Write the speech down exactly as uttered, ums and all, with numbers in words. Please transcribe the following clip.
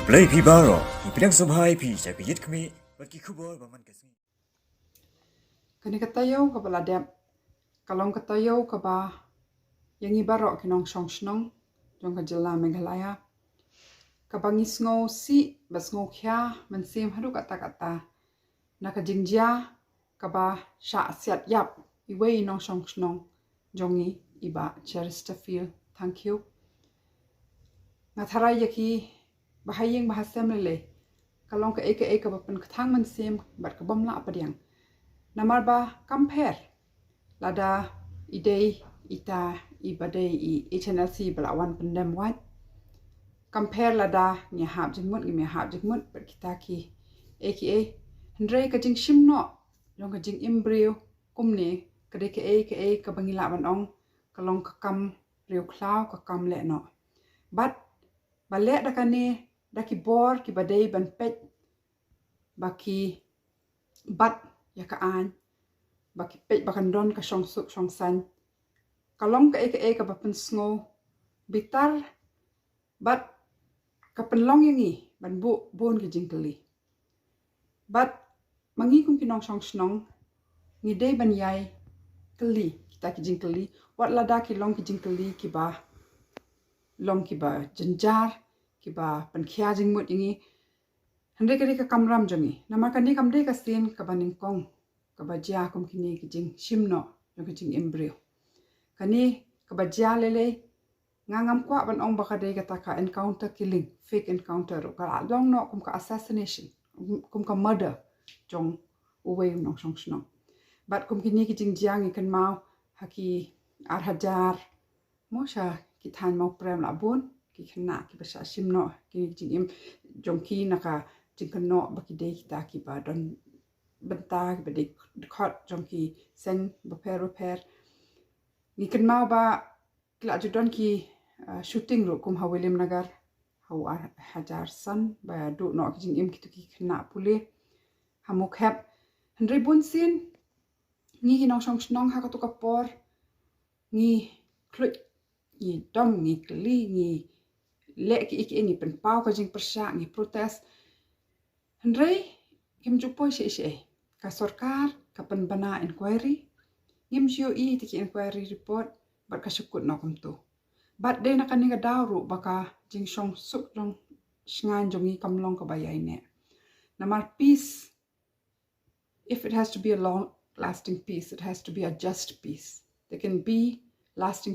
Blei phi baroh, ngi pdiang sngewbha ïa phi sha ka Ïit Khmih bad ki khubor ba man ka sngi. Kane ka taïew kaba la dep ka long ka taïew kaba ïa ngi baroh ki nongshong shnong jong ka jylla Meghalaya, kaba ngi sngewsih bad sngewkhia mynsiem haduh katta katta na ka jingjia kaba shah siat ïap iwei i nongshong shnong jong ngi, i Bah Cheristerfield Thangkhiew. Nga tharai ïa ki bahaïing bahasem lei lei ka long kaei kaei kaba pynkthang mynsiem bad ka bym lah pdiang. Namar ba kam pher lada i dei ita iba dei i H N L C ba la wan pyndem wad. Kam pher lada ngi hap jingmut, ngim hap jingmut bad kita kiei kiei. Hynrei ka jingshim noh jong ka jingim briew kumne ka dei kaei kaei kaba ngi lah ban ong ka long ka kam riewkhlaw, ka kam leh noh. Bad ba leh da kane da ki bor kiba dei ban peit ba ki bat ïa ka aiñ, ba ki peit ba kan don ka shongsuk shongsaiñ. Ka long kaei kaei kaba pynsngew bitar bad ka pynlong ïa ngi ban buh bun ki jingkylli. Bad ma ngi kum ki nongshong shnong ngi dei ban ïai kylli kita ki jingkylli, wat lada ki long ki jingkylli kiba long kiba jynjar, kiba pynkhia jingmut ïa ngi. Hynrei ka dei ka kamram jong ngi namar kane kam dei ka sien kaba nyngkong kaba jia kum kine ki jingshim noh jong ka jingim briew. Kane kaba jia lei lei, nga ngam kwah ban ong ba ka dei kata ka encounter killing, fake encounter ruh, ka la long noh kum ka assassination, kum ka murder jong uwei u nongshong shnong. Bad kum kine ki jingjia ngi kynmaw ha ki ar hajar mo sha ki thaiñ Mawprem la bun ki khynnah kiba shah shim noh ki jingim jong ki na ka jingkynnoh ba ki dei kita kiba don bynta, kiba dei dkhot jong ki seng bapher bapher. Ngi kynmaw ba ki la ju don ki, uh, shooting ruh kum ha Williamnagar ha u ar hajar san ba duh noh ki jingim kito ki khynnah pule ha Mukhep. Hynrei bun sien ngi ki nongshong shnong ha kato ka por ngi khluit, ngi dom, ngi kylli, ngi leh kiei kiei, ngi pynpaw ka jingpyrshah, ngi protest. Hynrei kim ju poi shaei shaei. Ka sorkar ka pynbna inquiry, ngim ju ïohi ïa ki inquiry report bad ka shu kut noh kumto. Bad dei na kane ka daw ruh ba ka jingshongsuk jong shngain jong ngi kam long kaba ïaineh. Namar peace, if it has to be a long lasting peace, it has to be a just peace. There can be lasting